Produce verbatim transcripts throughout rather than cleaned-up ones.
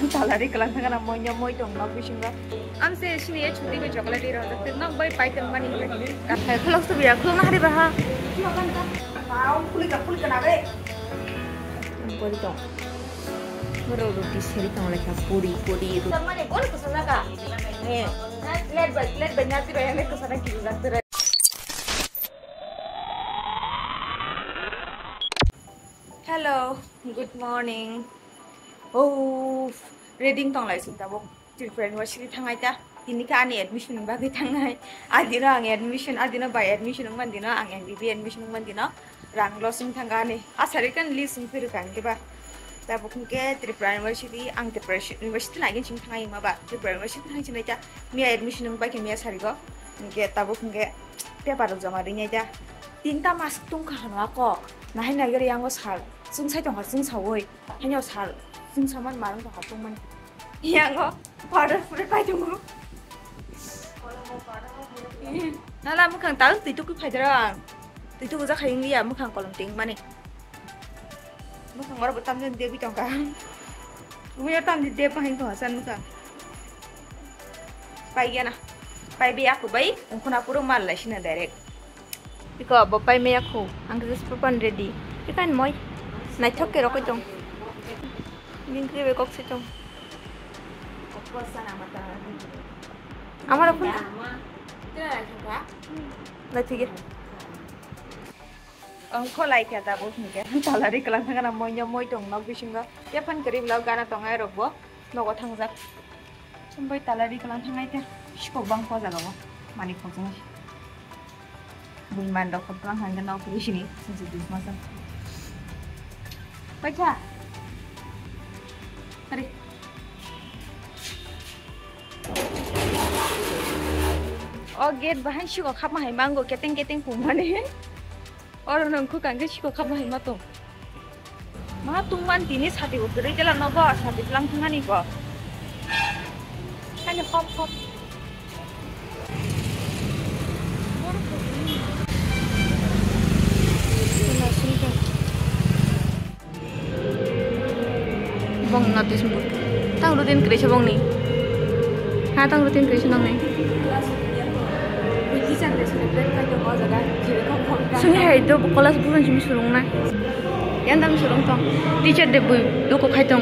Salary kwlang thangna moino moi tong nok bisingo. Amse sini e chuti bai chocolate ro. Nok bai pai tong mani. Kathai khulok tu biya khulok na hari baha. Puri ka puri ka na be. Puri tong. Boro roti seri tong lekha puri puri. Mane kon ko sana ka. Eh. Let bai let bai nati bai ne ko sana ki. Hello, good morning. Oh, reading tong lai sing tabuk. Tripura University thangai ta. Tini ka ani admission bagwi thangai. Adino ang admission, adino by admission wngman dino, ang M B B admission wngman dino. Rang loss wng thangani. Asari kan list wng phirukha hwnkhe ba. Tabuk hwnkhe Tripura University, ang Tripura University naigin sing thangai ma ba. Tripura University thangai sinai ta. Miya admission wng bai khe miya sarigo. Hwnkhe tabuk hwnkhe paper rok joma rinai ta. Tinta mask tungkha hwnwi ako. Nahai naiger yango sal. Chwng sai tongkha chwng saui. Haino sal. Chwng saman marwng tongkha tongmani. Yango powder pure pai tongo. Nala mwkhang tang twi tukui phai dara. Twi tuku jakhai wngya mwkhang kolom ting mani. Mwkhang oro bo tamjani debwi tongkha. Umiyo tamni deb bahai tongkha san mwkhang. Pai gana. Pai bi aku bai ungkhuna puro mal lai sina direct. Iko bo pai maya khu ang khe just papan ready. Ikan moi. Naithok ke rokoi tong. Bini kre be kok se tong. Amaro phone. Lai thige. Ang kholai khe tabuk hwnkhe salary kwlang thangna moino moi tong nok bisingo. Yaphan kwrwi vlog gana tongnai rok bo nogo thangjak. Chumbai salary kwlang thangnai khe sikok bang kho jaga o mani khokjagwi. Bui man rok khokjagwi hwnkheno kwrwi sini sini dusma sa. Paikha. Hari. O gate bahai sikok khapma hai mango keteng keteng pungmani. Oro nang khu kangke siko khapma hai ma tong. Ma tungman tini sati bo kwrwi tela nogo sati tlang thangani bo. Ani hop hop. Bong notice board. Tang routine kwrwi se bongni. Ha tang routine kwrwi se nongni. Sini hai do class buran simi surung na. Yang dam surung tong. Teacher day bui doko khai tong.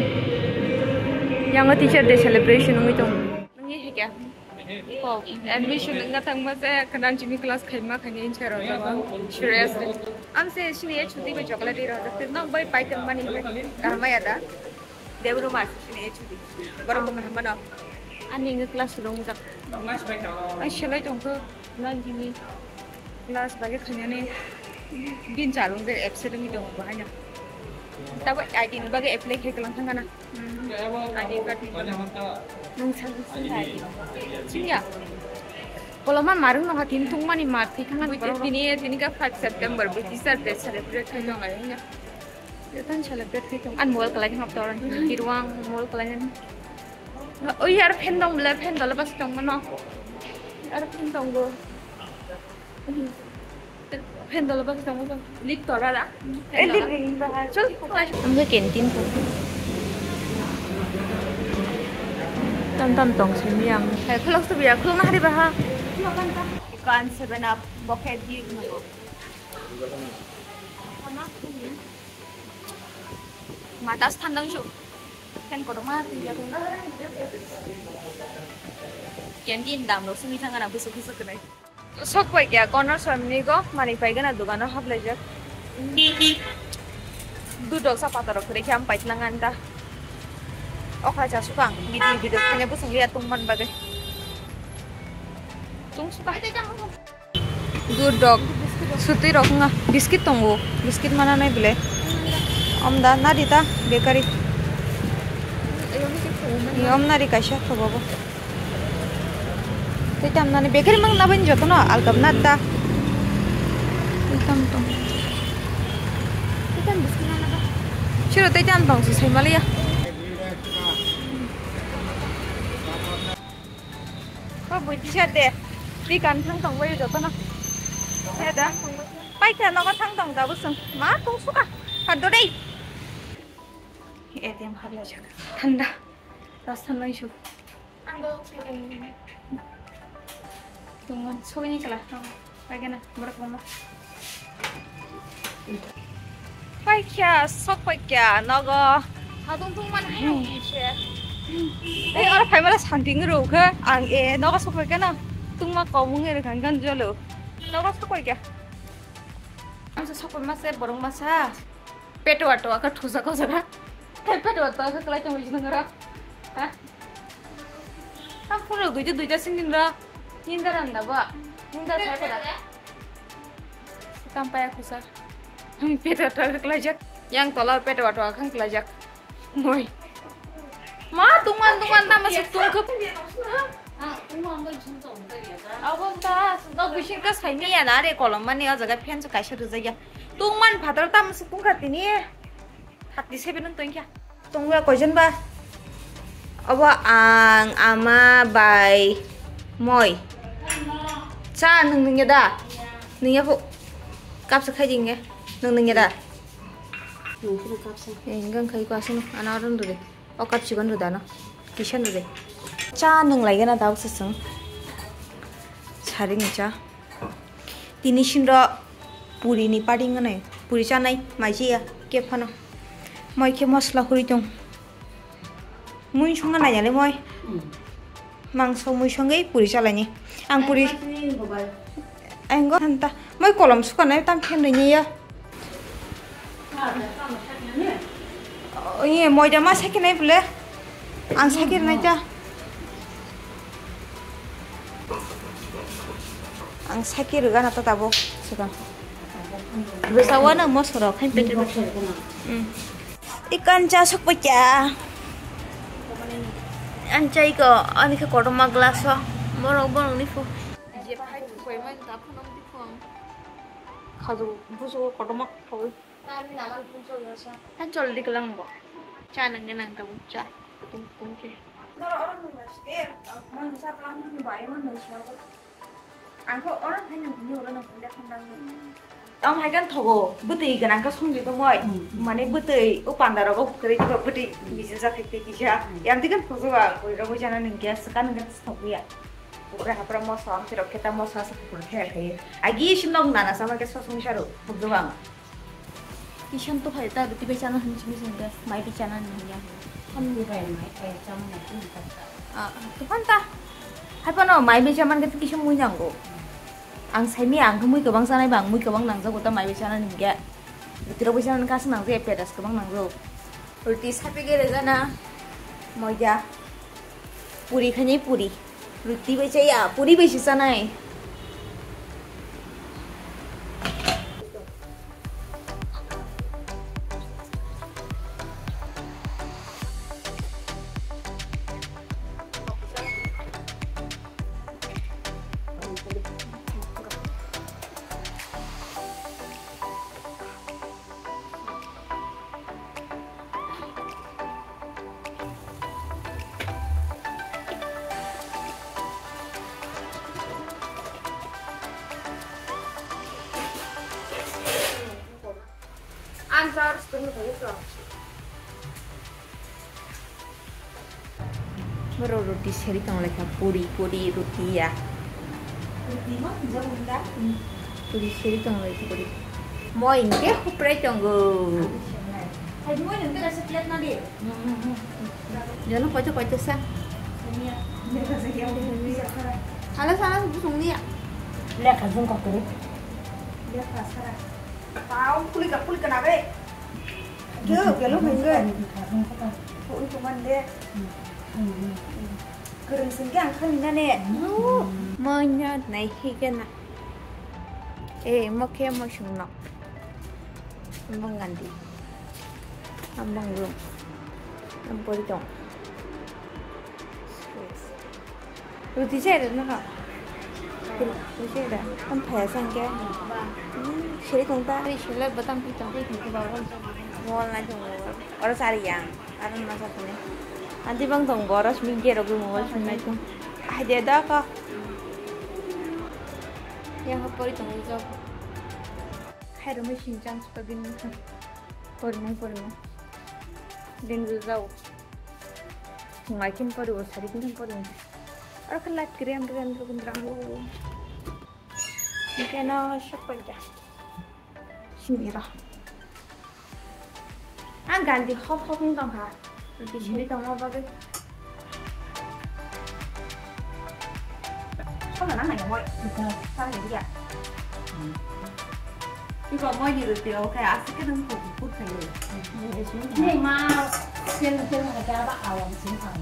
Yang teacher day celebration ungui tong. Nungni hai kya? Admission wngna thangma se khna jini class khaima khani insa rok seriously. Amse sini e chuti bai chocolate rok nok bai pai tong mani kaham ya da. Debru mas sini e chuti. Borok bo kaham mano. Ani nge class rong jak. Ai selai tong kho na jini. Class bai khainani bin charung de absent ni dong bahai na. Tabo I D ni bagwi apply khai kalang thangana. Hmm. I D card ni bagwi. Nung sang sing I D. Siya. Koloma marung no hatin tungmani mar thai thangani. Tini tini ka five September bo teacher day celebrate khai dong ai na. Jotono celebrate khai tong. An mobile kalai hap toron. Kirwang mobile kalai nani. Oi ar fan dong bela fan dole bas tong mano. Ar fan dong go. Fan dole bas tong go. Lik tora ra. Chol. Ang ke canteen ko. Tam tam tong sini yang. Hai khulok tu biya khulok na hari baha. Ikan seven up boket di. Matas thandang su. Ken kotor ma tinggal. Canteen dam lo sumi thang ana busuk busuk kenai. Sok pai kya corner somni go mani pai gana dugano hablai jak. Dudok sa pataro kre kya am pai tlang anta. Okra cha sukang bidi bidi kanya busung liya tung man bagai. Tung suka. Dudok, sutwi rok wngkha. Biscuit tongo. Biscuit mana nai bwle. Omda nadi ta bakery. Ni om nari kaisa thobo bo. Tei tam nani bakery mang na bani jotono alkam na ta. Tei tam tong. Tei tam biscuit mana ba. Siro tei tam tong si sai maliya. O bui teacher de, twi kan thang tong bai jotono. He da. Paikha nogo thang tong da busung. Ma tong suka. Haddo dei. A T M habla jak. Thanda. Rasta noisuk. Tungman sogini kala. Paigana borok mama. Paikya sok paikya nogo. Hadung tungman hai se. Ei oro phaimala santing rukha ang e nogo sok paikana. Tungma komung e rukhan gan jolo. Nogo sok paikya. Ang sok paima se borok masa. Peto ato aka thusa ko jaga. Hai peto ato aka kelai tong jino ngara. Ha? Ang phone rok duita duita sing din ra. Ninda randa ba. Ninda sai pada. Kam paya khusa. Ang peto ato aka kelai jak. Yang tola peto ato aka kelai jak. Moi. Ma tungman tungman tama suk tungkhup. Abonta, no bising ka saini ya na re kolom mani o jaga fan su kaisa rujak ya. Tungman phatar tam su tungkha tini. Thirty seven wng tongkha. Tungwa koijon ba? Obo ang, ama, bai, moi. Cha nung nung ya da? Nung ya phu. Kapsa khai ding ya. Nung nung ya da? Nung phuru kapsa. Eh, nung khai ko asino. Ana ron dure. O cup chigon rwdano. Kisan rwdi. Cha nung laigena dauk sasung. Saring cha. Tini sinro puri ni party nganai. Puri chanai majiya kephano. Moi khe mosla huri tong. Mui songna naiyale moi. Mangso mui songwi puri chalaini. Ang puri. Ang go hanta. Moi kolom sukanai tam khen rwini ya. Iye moida ma sakhe nai bole. Ang sakhe nai ta. Ang sakhe rwgana ta tabo. Suka. Bwsa wana mosoro khain pete. Ikan cha sokpakya. Ang chai ko ani khe kotorma glass o. Borok borok ni pho. Je phai phai man ta pho nang di pho. Khaju busu kotorma khawi. Hai joldi kelang bo. Cha nang nang ta cha. Tung tung ke. Ang khe oro hai nang hini oro nang hini kham nang. Tamo hai kan thogo bwtwi gwnang khe songwi tongoi. Mane bwtwi o panda rogo kwrwi tongkha bwtwi bijil jathai tei kisa. Yang dikan thogo ang koi rogo jana nang khe swkang nang khe thogwi ya. Bukra hapra moso ang sirok khe ta moso asa kukur khe khai. Agi si nog nana sama khe sosong saro bukdo ang. Kison to phai ta ruti bai chana hin simi sing gas mai bai chana hin ya. Thamni bai mai bai chana na tu ta. Ah, to pan ta. Hai pano mai bai chaman khe kison mui nanggo. Ang saimi ang khe mui kwbang chanai bang mui kwbang nangjago ta mai bai chana hin khe. Ruti rok bai chana kas nangjago pedas kwbang nangjago. Ruti sapi gere jana moida. Puri khainai puri. Ruti bai chaya, puri bai se chanai. Ang charge tong thai to. Boro roti seri tong lekha puri puri roti ya. Roti ma jabo da. Puri seri tong lekha puri. Mo ingke huprai tongo. Hai mo ingke rasa plate na di. Jono koito koito sa. Hala sala busung niya. Lekha jung kokori. Lekha sara. Tao pulika pulika na be. Ge gelo hingge. Ui kuman de. Kereng singke ang khalinane. Monya nai higena. Eh, mokhe mosung no. Ambang gandi. Ambang room. Amboi dong. Ruti se da na ha. Ruti se da. Kan phaya sang ke. Seri tong ta. Seri batang pi tong. Mol na tong. Oro sari yang. Aro na sa tong. Anti bang tong boros mi gero gu mol sung nai tong. Ai de da ka. Yang ha pori tong jok. Hai ro mi sing chang suka bin. Pori mo pori mo. Din ju jau. Ngai kim pori bo sari kim pori. Aro khe light krem krem krem rango. Keno shop paida. Sini ra. Ang gandi hop hop wng tongkha. Ruti sini tongma bagwi. Sono nang nai moi. Sa ni dia. Iba moi ni ruti oke asik ke dong kok kut kai. Ni ma, sel sel ka ba awam sing kang.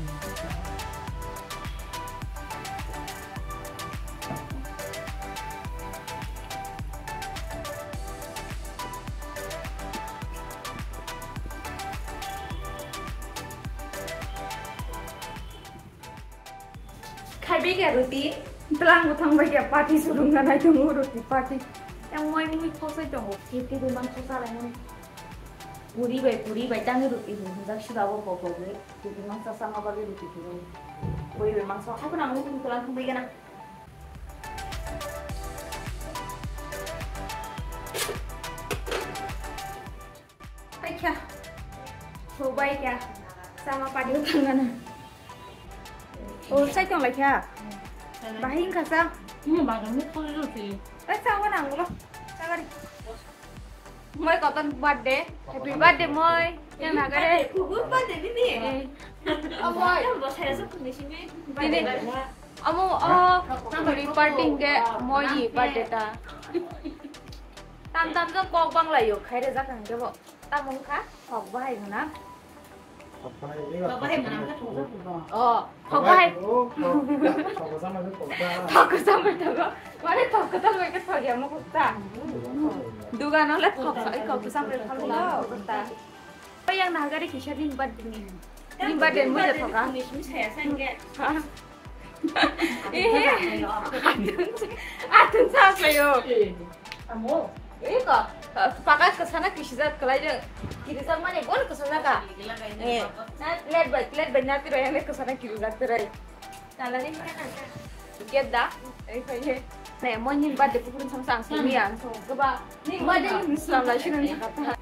Khaibai khe ruti, tlang bo thangbai khe party surungna nai tongo ruti party. Yang moi mui khosai tongo, fifty bai mangso salai mani. Puri bai, puri bai tangwi ruti hinjak sida bo bo bo bai. Ruti mangsa sama bagwi ruti hinjak. Puri bai mangsa, hakhe nang mui tlang thangbai gana. Paikha. Sobaikha. Sama padio thangana. O, sai tong laikha. Bahai wngkha sa. Ini bagangni khorok rw sili. Eh, sa wana ang lo. Sagari. Moi koton birthday. Happy birthday, moi. Yang nagare. Kubu birthday nini. Eh. Oh, moi. Yang bosai asa puni sini. Ini. Amo, oh, happy birthday ke moi birthday ta. Tam tam jong kok bang laio, khaire jak ang kebo. Tamo wngkha, kok bahai gwnang. Kok bahai gwnang khe thokjak phuno. Oh, kok bahai. Oh, kok, kok samai khe kok bahai. Kok samai thogo. Mane kok kwtal bai khe thok ya mo kok ta. Dugan ole kok, kok samai khalai kok ta. Yang nahagari kisa din bad din. Din bad din mo jathoka. Miss miss ya sangge. Ha? Eh, atun sa sayo. Amo. Eh, ko, pakai kesana kisijat kelai deh. Kirijak mane bon kesana ka. Eh, na let bai, let bai na tiro yang kesana kirijak terai. Tala ni mana ka? Kiat da? Eh, kaya. Ne, mo nyin bad de pukun sam sang sami ang so. Keba, nyin bad de nyin selam lai sini kata.